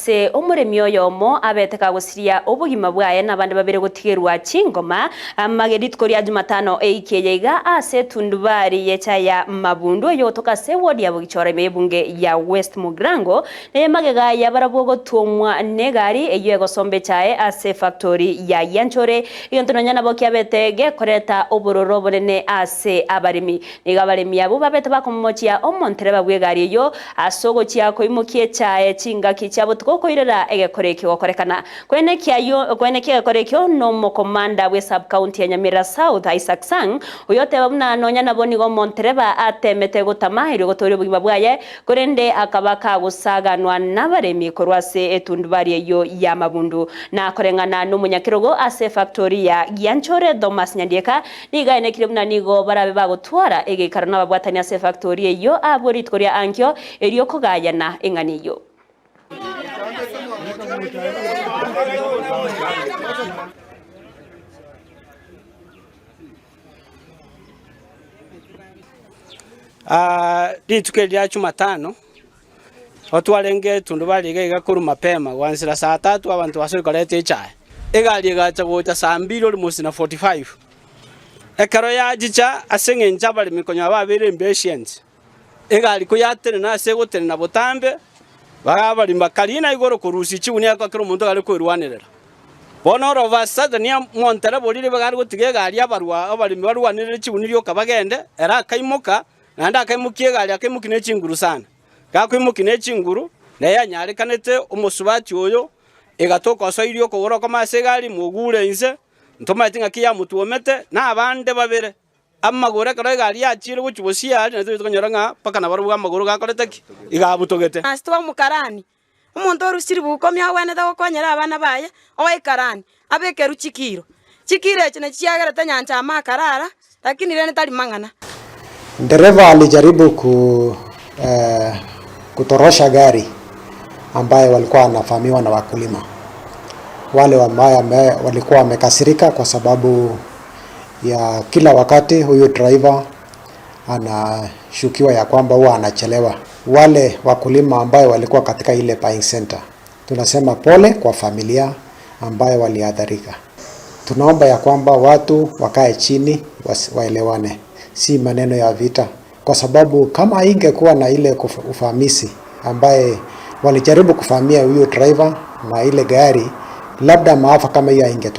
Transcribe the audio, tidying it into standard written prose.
ase omoremi oyomo abete kagosiria obogima bwaye na abande babere gotigerwa chingoma amage rituko ria Jumatano eiki eye iga ase etundubari y'echae ya Mabundu eyogotoka ase ewodi ya Bogichora ime y'ebunge ya West Mugirango neye magega yabarabwo gotuomwa negari eyio egosomba echae ase efactori ya Yanchore egento nonya nabo kiabete gekoreta obororo obonene ase abaremi. Nigo abaremi abwo babete bakomomochia omontereba bw'egari eyio ase ogochia koimokia echae chingaki chia botuko koirera egekora ekio gokorekana. Kwenekia ayio kwenekia egekora ekio nomokomanda bwe sub-county ya Nyamira South Isaac Sang, oyoteba buna nonya nabo nigo omontereba atemete gotama erio gotoria obogima bwaye, korende akaba kagosaganwa nabaremi korwa ase etundubari eyio y'amabundu. Na koreng'ana nomonyakerogo ase efactori ya Gianchore Thomas Nyandieka, Nigo aenekire buna nigo barabe bagotwara egeikaro nababwatani ase efactori eyio abwo rituko ria ankio, erio kogayana eng'ana eyio. Rituko eri ria Jumatano, otwarenge etundubari iga iga korwa mapema gwansera saa tatu abanto basoe koreta echae. Egari egacha gocha saa mbili almost na 45. Ekero yachicha ase eng'encho abaremi konya babeire impatient, egari koyatenena ase egotenena botambe, baga abaremi bakarina igoro korusia chigunia ekero omonto are koerwanerera. Bono all of a sudden omontereba oria ribaga are gotiga egari abarwa abaremi barwanerere chigunia rioka bagende, ere akaimoka, naende akaimokia egari akaimokia ne chinguru sana. Gakoimokia ne chinguru, naye yanyarekanete omosubati oyo, egatoka osoirie okogoro okomo ase egari, mogure inse, ntomaeti ng'aki yamotwomete, na abande babere. Amagoro ekero egari yachiire gochia bosio aria, naintwe tokonyora ng'a mpaka nabarobwo amagoro gakorete ki? Iga abutogete. Ase twa omokarani, omonto orusiri bukomi agwenerete gokonyera abana baye, oe ekarani, abekerwe chikiro. Chikiro echi nachio chiagerete nyancha amo akarara, lakini rende tari mang'ana. Ndereva alijaribu ku, eh, kutorosha gari ambaye walikuwa wanavamiwa na wakulima wale ambaye walikuwa wamekasirika kwa sababu ya kila wakati huyu driver anashukiwa ya kwamba huwa anachelewa. Wale wakulima ambaye walikuwa katika ile buying center, tunasema pole kwa familia ambaye waliathirika. Tunaomba ya kwamba watu wakae chini waelewane, si maneno ya vita, kwa sababu kama ingekuwa na ile ufamisi ambaye walijaribu kufamia huyo driver na ile gari, labda maafa kama hiyo haingetokea.